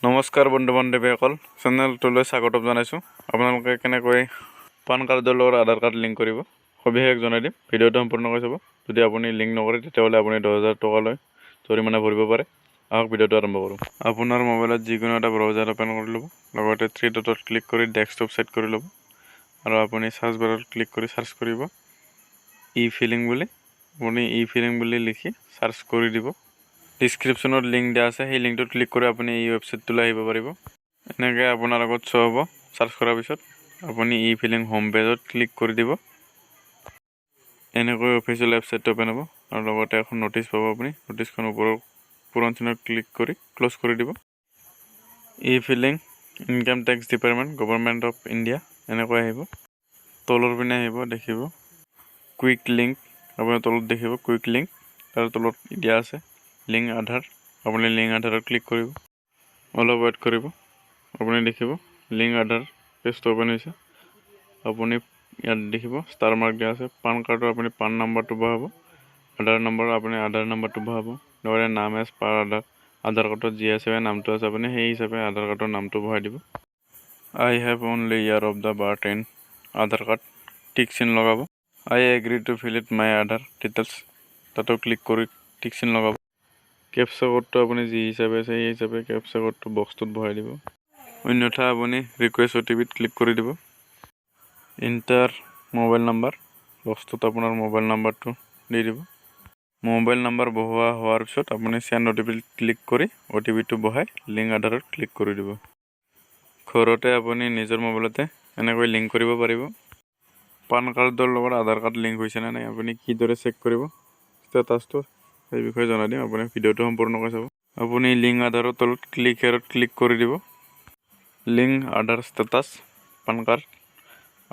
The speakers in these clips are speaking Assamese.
নমস্কাৰ বন্ধু বান্ধৱীসকল, চেনেলটোলৈ স্বাগতম জনাইছোঁ। আপোনালোকে কেনেকৈ পান কাৰ্ডৰ লগত আধাৰ কাৰ্ড লিংক কৰিব, সবিশেষ জনাই দিম। ভিডিঅ'টো সম্পূৰ্ণকৈ চাব। যদি আপুনি লিংক নকৰে, তেতিয়াহ'লে আপুনি 10,000 টকালৈ জৰিমনা ভৰিব পাৰে। আহক, ভিডিঅ'টো আৰম্ভ কৰোঁ। আপোনাৰ মোবাইলত যিকোনো এটা ব্ৰাউজাৰ অ'পেন কৰি ল'ব। লগতে থ্ৰী ডটত ক্লিক কৰি ডেস্কটপ ছেট কৰি ল'ব আৰু আপুনি চাৰ্চ বাৰত ক্লিক কৰি চাৰ্চ কৰিব ই ফিলিং বুলি। আপুনি ই ফিলিং বুলি লিখি চাৰ্চ কৰি দিব। ডিছক্ৰিপশ্যনত লিংক দিয়া আছে, সেই লিংকটোত ক্লিক কৰি আপুনি এই ৱেবছাইটটোলৈ আহিব পাৰিব। এনেকৈ আপোনাৰ আগত শ্ব' হ'ব। চাৰ্চ কৰাৰ পিছত আপুনি ই ফিলিং হোম পেজত ক্লিক কৰি দিব। এনেকৈ অফিচিয়েল ৱেবছাইটটো অ'পেন হ'ব আৰু লগতে এখন ন'টিছ পাব আপুনি। ন'টিছখন ওপৰৰ পূৰণ চিহ্নত ক্লিক কৰি ক্ল'জ কৰি দিব। E filing, Income Tax Department, Government of India, এনেকৈ আহিব। তলৰ পিনে আহিব, দেখিব কুইক লিংক। আপুনি তলত দেখিব কুইক লিংক, তাৰ তলত দিয়া আছে লিংক আধাৰ। আপুনি লিংক আধাৰত ক্লিক কৰিব। অলপ ৱেইট কৰিব। আপুনি দেখিব লিংক আধাৰ পেজটো অ'পেন হৈছে। আপুনি ইয়াত দেখিব ষ্টাৰ মাৰ্ক দিয়া আছে। পান কাৰ্ডৰ আপুনি পান নাম্বাৰটো বহাব, আধাৰ নম্বৰ আপুনি আধাৰ নাম্বাৰটো বহাব, লগতে নাম এজ পাৰ আধাৰ, আধাৰ কাৰ্ডত যি হিচাপে নামটো আছে, আপুনি সেই হিচাপে আধাৰ কাৰ্ডৰ নামটো বহাই দিব। I have only year of the birth in Aadhaar card, tick চিন লগাব। I agree to fill it my Aadhaar details, তাতো ক্লিক কৰি টিক চিন লগাব। কেপচা ক'ডটো আপুনি যি হিচাপে আছে, সেই হিচাপে কেপচা ক'ডটো বক্সটোত বহাই দিব। অন্যথা আপুনি ৰিকুৱেষ্ট অ'টিপিত ক্লিক কৰি দিব। এণ্টাৰ মোবাইল নাম্বাৰ, বক্সটোত আপোনাৰ মোবাইল নাম্বাৰটো দি দিব। মোবাইল নাম্বাৰ বহোৱা হোৱাৰ পিছত আপুনি চেণ্ড অ'টিপিত ক্লিক কৰি অ'টিপিটো বহাই লিংক আধাৰত ক্লিক কৰি দিব। ঘৰতে আপুনি নিজৰ মোবাইলতে এনেকৈ লিংক কৰিব পাৰিব। পান কাৰ্ডৰ লগত আধাৰ কাৰ্ড লিংক হৈছেনে নাই, আপুনি কিদৰে চেক কৰিব ষ্টেটাছটো, সেই বিষয়ে জনাই দিম। আপুনি ভিডিঅ'টো সম্পূৰ্ণকৈ চাব। আপুনি লিংক আধাৰৰ তলত ক্লিক হেয়াৰত ক্লিক কৰি দিব। Link Aadhaar status, PAN card,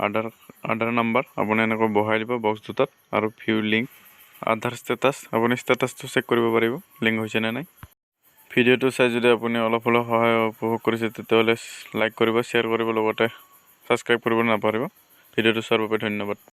Aadhaar, Aadhaar number আপুনি এনেকৈ বহাই দিব বক্স দুটাত আৰু ভিউ লিংক আধাৰ ষ্টেটাছ, আপুনি ষ্টেটাছটো চেক কৰিব পাৰিব লিংক হৈছেনে নাই। ভিডিঅ'টো চাই যদি আপুনি অলপ হ'লেও সহায় উপভোগ কৰিছে, তেতিয়াহ'লে লাইক কৰিব, শ্বেয়াৰ কৰিব, লগতে ছাবস্ক্ৰাইব কৰিব নাপাহৰিব। ভিডিঅ'টো চোৱাৰ বাবে ধন্যবাদ।